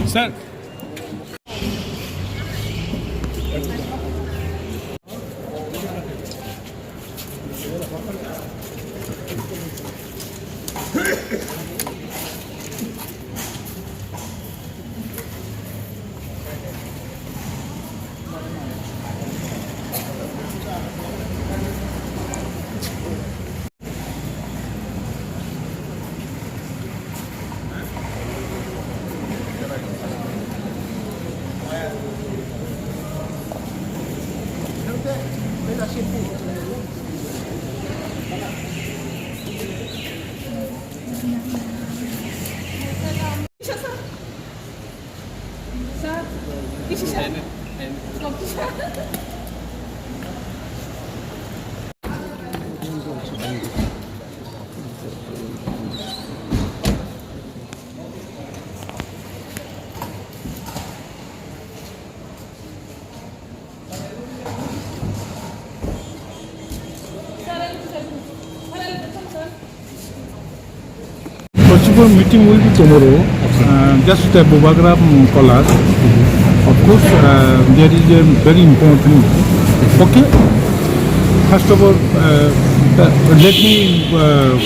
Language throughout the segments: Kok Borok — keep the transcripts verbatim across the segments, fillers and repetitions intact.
Sir. Possible meeting will be tomorrow, uh, just at Bubagra, um, College. Of course, uh, there is a very important. Okay, first of all, uh, uh, let me, uh,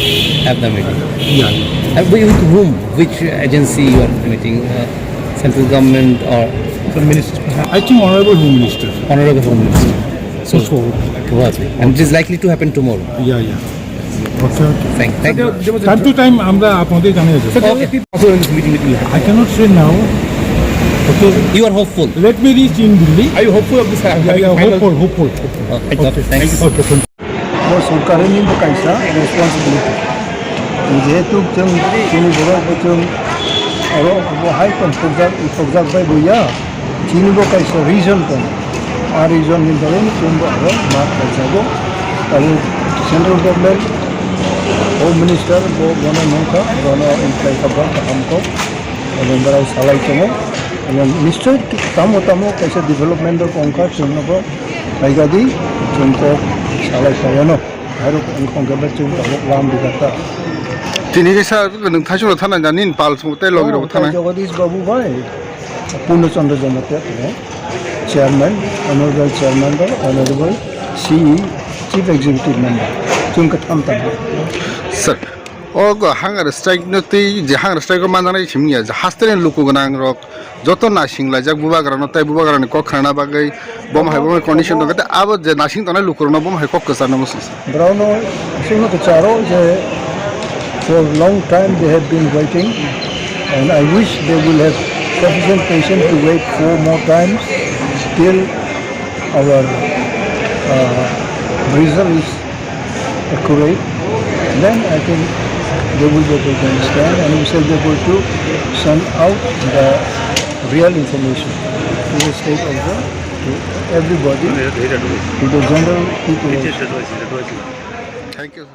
have the meeting. Yeah. Uh, wi- with whom? Which agency you are meeting? Uh, central government or the minister? I think Honorable Home Minister. Honorable Home Minister. So, Probably. And it is likely to happen tomorrow. Yeah, yeah. Okay, okay. Thank, thank you. Time to time আমরা আপনাদের জানিয়ে দেব। Sir, there will be possible in this meeting with you. I cannot say now. Okay. You are hopeful. Let me reach in Delhi. Are you hopeful of this? Yeah, yeah, hopeful, hopeful. Okay, okay, thanks. Okay, thank you. Bo sorkarini bo kaisa responsibility. Jehetu chwng chini borok bo chwng oro bo hai tong thokjak, thokjak bai bo ya. Chini bo kaisa region tong. A region ni bagwi chwng bo abo ma kaijago. Tabuk central government, home minister bo bono nungkha, bono imply kha bo kaham kok. Abo borai salai tongo. Abo nischoi tamo tamo kaisa development rok ongkha, chwngno bo phaigadi, chwng kok salai phaiano. Hairok wngkhong khe bai chwng tabuk lam rijak ta. Tini khe sir, nwng Thaisungno thana na nini pal song tei logi rok thana? Jagadish Babu bai, Purno Chandra Jamatia tongo, chairman, honorable chairman bai, honorable C E, chief executive member, chwng khe tham tamo. Sir, o go hunger strike no tei je hunger strike o manjanai simi ya, je hasteni luku gwnang rok, joto nasing laijak bubagrano tei bubagrani kok khnana bagwi bomo hai bomo condition tongkha tei abo je nasing tongnai lukurokno bomo hai kok kwcharno muchung se. Borokno aswkno kwcharo je for long time they have been waiting and I wish they will have sufficient patience to wait four more times till our, uh, result is accurate, then I think they will be able to understand and we shall be able to send out the real information to the stakeholder, to everybody, to the general people also. Thank you.